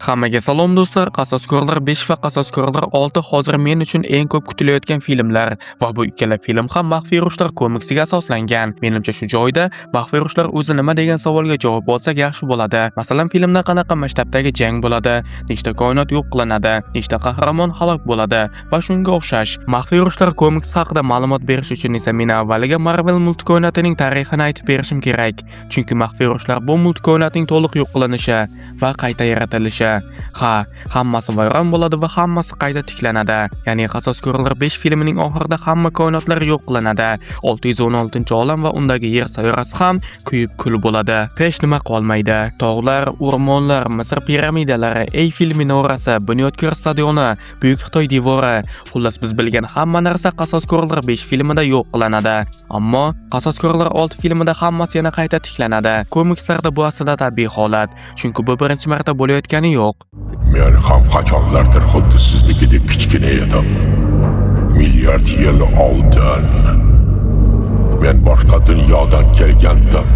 Hammaga salom, do'stlar. Qasoskorlar 5 va Qasoskorlar 6 hozir men uchun eng ko'p kutilayotgan filmlar va bu ikkala film ham Maxfiy urushlar komiksiga asoslangan. Menimcha, shu joyda maxfiy urushlar o'zi nima degan savolga javob olsak, yaxshi bo'ladi. Masalan, filmda qanaqa masshtabdagi jang bo'ladi, nechta koinot yo'q qilinadi, nechta qahramon halok bo'ladi va shunga o'xshash. Maxfiy urushlar komiksi haqida ma'lumot berish uchun esa men avvaliga Marvel multikoinotining tarixini aytib berishim kerak. Chunki maxfiy urushlar bu multikoinotning to'liq yo'q qilinishi va qayta yaratilishi. Ha, hammasi vayron bo'ladi va hammasi qayta tiklanadi. Ya'ni Qasoskorlar 5 filmining oxirida hamma koinotlar yo'q qilinadi. 616-olam va undagi Yer sayyorasi ham kuyib kul bo'ladi. Hech nima qolmaydi. Tog'lar, o'rmonlar, Misr piramidalari, Eyfel minorasi, Bunyodkor stadioni, Buyuk Xitoy devori, xullas, biz bilgan hamma narsa Qasoskorlar 5 filmida yo'q qilinadi. Ammo Qasoskorlar 6 filmida hammasi yana qayta tiklanadi. Komikslarda bu aslida tabiiy holat, chunki bu birinchi marta bo'layotgani yo'q. Men ham qachonlardir xuddi siznikidek kichkina edim. Milliard yil oldin. Men boshqa dunyodan kelgandim.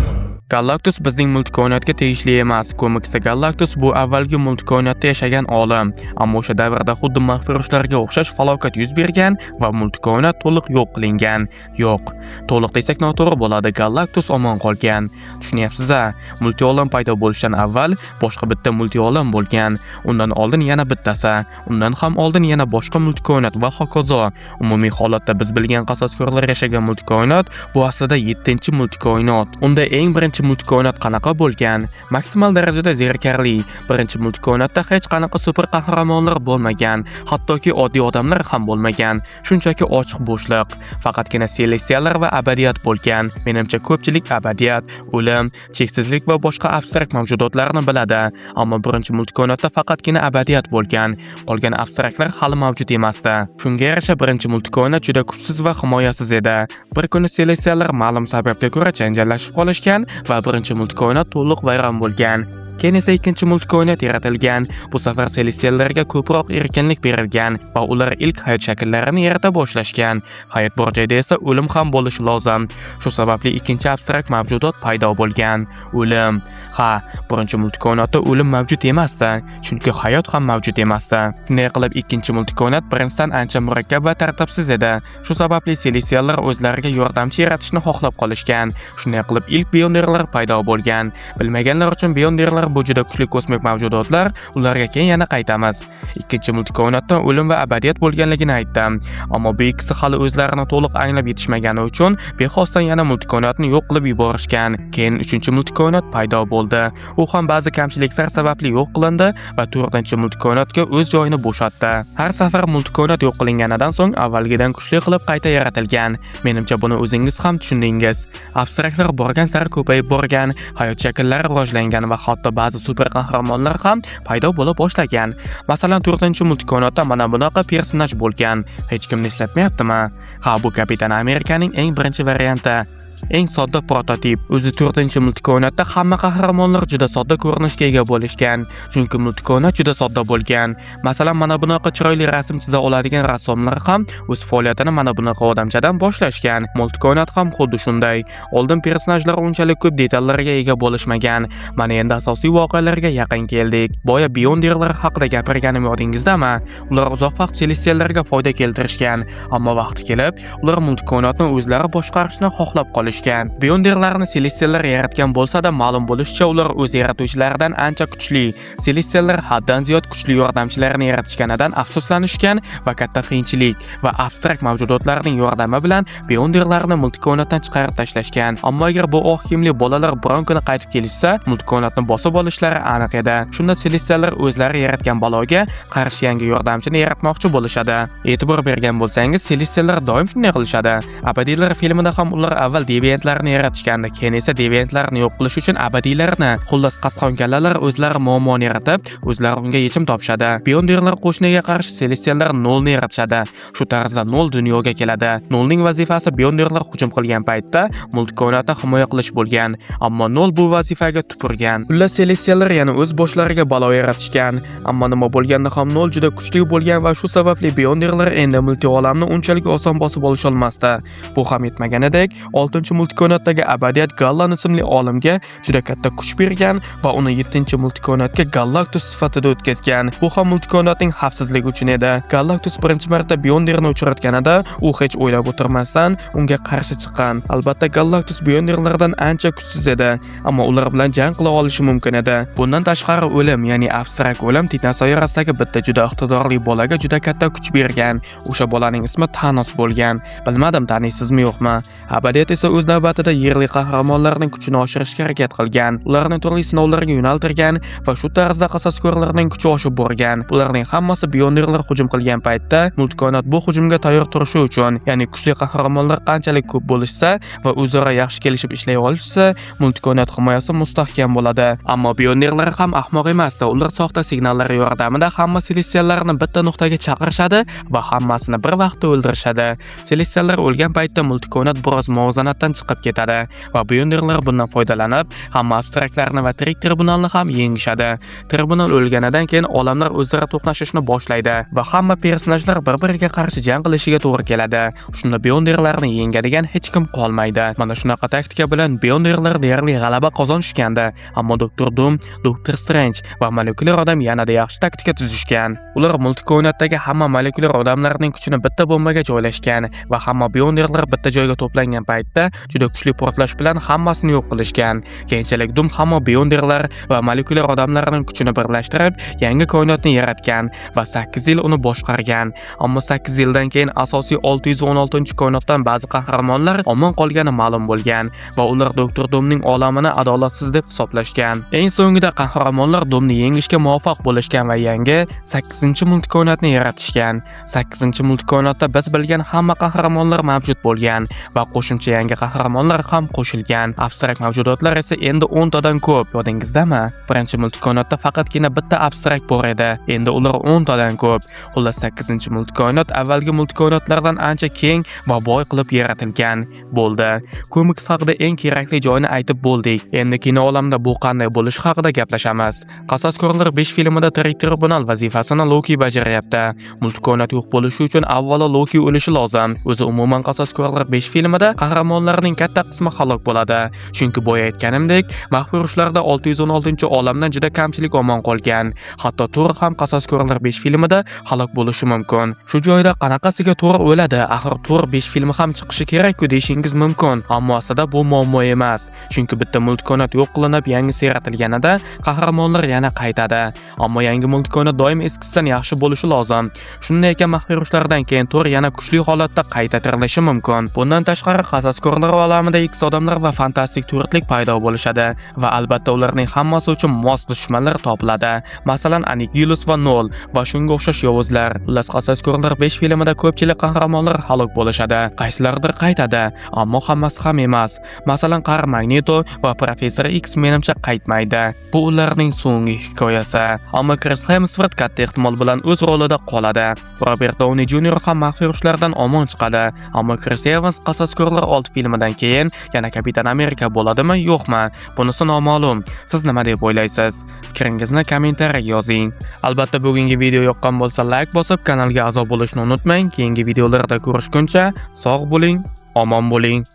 Galactus bizning multikoinotga tegishli emas. Komiksda Galactus bu avvalgi multikoinotda yashagan olam. Ammo o'sha davrda xuddi maxfiy urushlarga o'xshash falokat yuz bergan va multikoinot to'liq yo'q qilingan. Yo'q, to'liq desak, noto'g'ri bo'ladi. Galactus omon qolgan. Tushunyapsiz-a? Multiolam paydo bo'lishidan avval boshqa bitta multiolam bo'lgan. Undan oldin yana bittasi, undan ham oldin yana boshqa multikoinot va hokazo. Umumiy holatda biz bilgan qasoskorlar yashagan multikoinot bu aslida 7-multikoinot. Unda eng birinchi multikoinot qanaqa bo'lgan? Maksimal darajada zerikarli. Birinchi multikoinotda hech qanaqa super qahramonlar bo'lmagan, hattoki oddiy odamlar ham bo'lmagan. Shunchaki ochiq bo'shliq. Faqatgina celestiallar va abadiyat bo'lgan. Menimcha, ko'pchilik abadiyat, o'lim, cheksizlik va boshqa abstrakt mavjudotlarni biladi. Ammo birinchi multikoinotda faqatgina abadiyat bo'lgan. Qolgan abstraktlar hali mavjud emasdi. Shunga yarasha birinchi multikoinot juda kuchsiz va himoyasiz edi. Bir kuni celestiallar ma'lum sababga ko'ra janjallashib qolishgan va birinchi multikoinot to'liq vayron bo'lgan. Keyin esa ikkinchi multikoinot yaratilgan. Bu safar celestiallarga ko'proq erkinlik berilgan va ular ilk hayot shakllarini yarata boshlashgan. Hayot bor joyda esa o'lim ham bo'lishi lozim. Shu sababli ikkinchi abstrakt mavjudot paydo bo'lgan. O'lim. Ha, birinchi multikoinotda o'lim mavjud emasdi, chunki hayot ham mavjud emasdi. Shunday qilib, ikkinchi multikoinot birinchisidan ancha murakkab va tartibsiz edi. Shu sababli celestiallar o'zlariga yordamchi yaratishni xohlab qolishgan. Shunday qilib, ilk beyonderlar paydo bo'lgan. Bilmaganlar uchun, beyonderlar bu juda kuchli kosmik mavjudotlar, ularga keyin yana qaytamiz. Ikkinchi multikoinotda o'lim va abadiyat bo'lganligini aytdim. Ammo bu ikkisi hali o'zlarini to'liq anglab yetishmagani uchun bexosdan yana multikoinotni yo'q qilib yuborishgan. Keyin uchinchi multikoinot paydo bo'ldi. U ham ba'zi kamchiliklar sababli yo'q qilindi va to'rtinchi multikoinotga o'z joyini bo'shatdi. Har safar multikoinot yo'q qilinganidan so'ng avvalgidan kuchli qilib qayta yaratilgan. Menimcha, buni o'zingiz ham tushundingiz. Abstraktlar borgan sari ko'payib borgan, hayot shakllari rivojlangan va hatto ba'zi super qahramonlar ham paydo bo'la boshlagan. Masalan, to'rtinchi multikoinotda mana bunaqa personaj bo'lgan. Hech kimni eslatmayaptimi? Ha, bu Kapitan Amerikaning eng birinchi varianti. Eng sodda prototip. O'zi to'rtinchi multikoinotda hamma qahramonlar juda sodda ko'rinishga ega bo'lishgan, chunki multikoinot juda sodda bo'lgan. Masalan, mana bunaqa chiroyli rasm chiza oladigan rassomlar ham o'z faoliyatini mana bunaqa odamchadan boshlashgan. Multikoinot ham xuddi shunday. Oldin personajlar unchalik ko'p detallarga ega bo'lishmagan. Mana endi asosiy voqealarga yaqin keldik. Boya Beyonderlar haqida gapirganim yodingizdami? Ular uzoq vaqt celestiallarga foyda keltirishgan, ammo vaqti kelib, ular multikoinotni o'zlari boshqarishni xohlab qolishgan. Beyonderlarni celestiallar yaratgan bo'lsa-da, ma'lum bo'lishicha, ular o'z yaratuvchilaridan ancha kuchli. Celestiallar haddan ziyod kuchli yordamchilarni yaratishganidan afsuslanishgan va katta qiyinchilik va abstrakt mavjudotlarning yordami bilan Beyonderlarni multikoinotdan chiqarib tashlashgan. Ammo agar bu oq kiyimli bolalar biron kuni qaytib kelishsa, multikoinotni bosib olishlari aniq edi. Shunda celestiallar o'zlari yaratgan baloga qarshi yangi yordamchini yaratmoqchi bo'lishadi. E'tibor bergan bo'lsangiz, celestiallar doim shunday qilishadi. Abadiylar filmida ham ular avval deviantlarni yaratishgandi, keyin esa deviantlarni yo'q qilish uchun abadiylarni. Xullas, qasdxonkallalar o'zlari muammoni yaratib, o'zlari unga yechim topishadi. Beyonderlar qo'shiniga qarshi celestiallar Nolni yaratishadi. Shu tarzda Nol dunyoga keladi. Nolning vazifasi Beyonderlar hujum qilgan paytda multikoinotni himoya qilish bo'lgan, ammo Nol bu vazifaga tupurgan. Xullas, celestiallar yana o'z boshlariga balo yaratishgan. Ammo nima bo'lganda ham Nol juda kuchli bo'lgan va shu sababli Beyonderlar endi multiolamni unchalik oson bosib olisholmasdi. Bu ham yetmaganidek, 6 7-multikoinotdagi abadiyat Gallan ismli olimga juda katta kuch bergan va uni 7-multikoinotga Galactus sifatida o'tkazgan. Bu ham multikoinotning xavfsizligi uchun edi. Galactus birinchi marta Beyonderni uchratganida u hech o'ylab o'tirmasdan unga qarshi chiqqan. Albatta, Galactus Beyonderlardan ancha kuchsiz edi, ammo ular bilan jang qila olishi mumkin edi. Bundan tashqari, o'lim, ya'ni abstrakt o'lim Titan sayyorasidagi bitta juda iqtidorli bolaga juda katta kuch bergan. O'sha bolaning ismi Thanos bo'lgan. Bilmadim, taniysizmi yo'qmi? Abadiyat esa o'z navbatida yerli qahramonlarning kuchini oshirishga harakat qilgan. Ularni turli sinovlarga yo'naltirgan va shu tarzda qasoskorlarning kuchi oshib borgan. Ularning hammasi Beyonderlar hujum qilgan paytda multikoinot bu hujumga tayyor turishi uchun, ya'ni kuchli qahramonlar qanchalik ko'p bo'lishsa va o'zaro yaxshi kelishib ishlay olishsa, multikoinot himoyasi mustahkam bo'ladi. Ammo Beyonderlar ham ahmoq emasdi. Ular soxta signallar yordamida hamma Celestiallarni bitta nuqtaga chaqirishadi va hammasini bir vaqtda o'ldirishadi. Celestiallar o'lgan paytda multikoinot biroz muvozanatdan chiqib ketadi va Beyonderlar bundan foydalanib, hamma abstraktlarni va tirik tribunalni ham yengishadi. Tribunal o'lganidan keyin olamlar o'zaro to'qnashishni boshlaydi va hamma personajlar bir-biriga qarshi jang qilishiga to'g'ri keladi. Shunda Beyonderlarni yengadigan hech kim qolmaydi. Mana shunaqa taktika bilan Beyonderlar deyarli g'alaba qozonishgandi. Ammo Doktor Doom, Doktor Strange va molekulyar odam yanada yaxshi taktika tuzishgan. Ular multikoinotdagi hamma molekulyar odamlarning kuchini bitta bombaga joylashgan va hamma Beyonderlar bitta joyga to'plangan paytda juda kuchli portlash bilan hammasini yo'q qilishgan. Keyinchalik Doom hamma Beyonderlar va molekulyar odamlarning kuchini birlashtirib, yangi koinotni yaratgan va 8 yil uni boshqargan. Ammo 8 yildan keyin asosiy 616-koinotdan ba'zi qahramonlar omon qolgani ma'lum bo'lgan va ular Doktor Doomning olamini adolatsiz deb hisoblashgan. Eng so'ngida qahramonlar Doomni yengishga muvaffaq bo'lishgan va yangi 8-multikoinotni yaratishgan. 8-multikoinotda biz bilgan hamma qahramonlar mavjud bo'lgan va qo'shimcha yangi qahramonlar ham qo'shilgan. Abstrakt mavjudotlar esa endi 10 tadan ko'p. Yodingizdami? Birinchi multikoinotda faqatgina bitta abstrakt bor edi. Endi ular 10 tadan ko'p. Xullas, 8-multikoinot avvalgi multikoinotlardan ancha keng va boy qilib yaratilgan bo'ldi. Komiks haqida eng kerakli joyini aytib bo'ldik. Endi kino olamida bu qanday bo'lishi haqida gaplashamiz. Qasoskorlar 5 filmida tirik tribunal vazifasini Loki bajaryapti. Multikoinot yo'q bo'lishi uchun avvalo Loki o'lishi lozim. O'zi umuman Qasoskorlar 5 filmida qahramonlarning katta qismi halok bo'ladi. Chunki boya aytganimdek, maxfiy urushlarda 616-olamdan juda kamchilik omon qolgan. Hatto Tor ham Qasoskorlar 5 filmida halok bo'lishi mumkin. Shu joyda qanaqasiga Tor o'ladi? Axir Tor 5 filmi ham chiqishi kerak-ku deyishingiz mumkin. Ammo aslida bu muammo emas. Chunki bitta multikoinot yo'q qilinib yangisi yaratilganida qahramonlar yana qaytadi. Ammo yangi multikoinot doim eskisidan yaxshi bo'lishi lozim. Shunday ekan, maxfiy urushlardan keyin Tor yana kuchli holatda qayta tirilishi mumkin. Bundan tashqari, qasoskorlar olamida X odamlar va fantastik to'rtlik paydo bo'lishadi va albatta ularning hammasi uchun mos dushmanlar topiladi. Masalan, Anigilus va Nol va shunga o'xshash yovuzlar. Xullas, Qasoskorlar 5 filmida ko'pchilik qahramonlar halok bo'lishadi. Qaysilaridir qaytadi, ammo hammasi ham emas. Masalan, qari Magneto va Professor X menimcha qaytmaydi. Bu ularning so'nggi hikoyasi. Ammo Chris Hemsworth katta ehtimol bilan o'z rolida qoladi. Robert Downey Jr. ham maxfiy urushlardan omon chiqadi. Ammo Chris Evans Qasoskorlar 6 filmidan keyin yana Kapitan Amerika bo'ladimi, yo'qmi? Bunisi noma'lum. Siz nima deb o'ylaysiz? Fikringizni kommentariyaga yozing. Albatta, bugungi video yoqqan bo'lsa, like bosib, kanalga a'zo bo'lishni unutmang. Keyingi videolarda ko'rishguncha sog' bo'ling, omon bo'ling.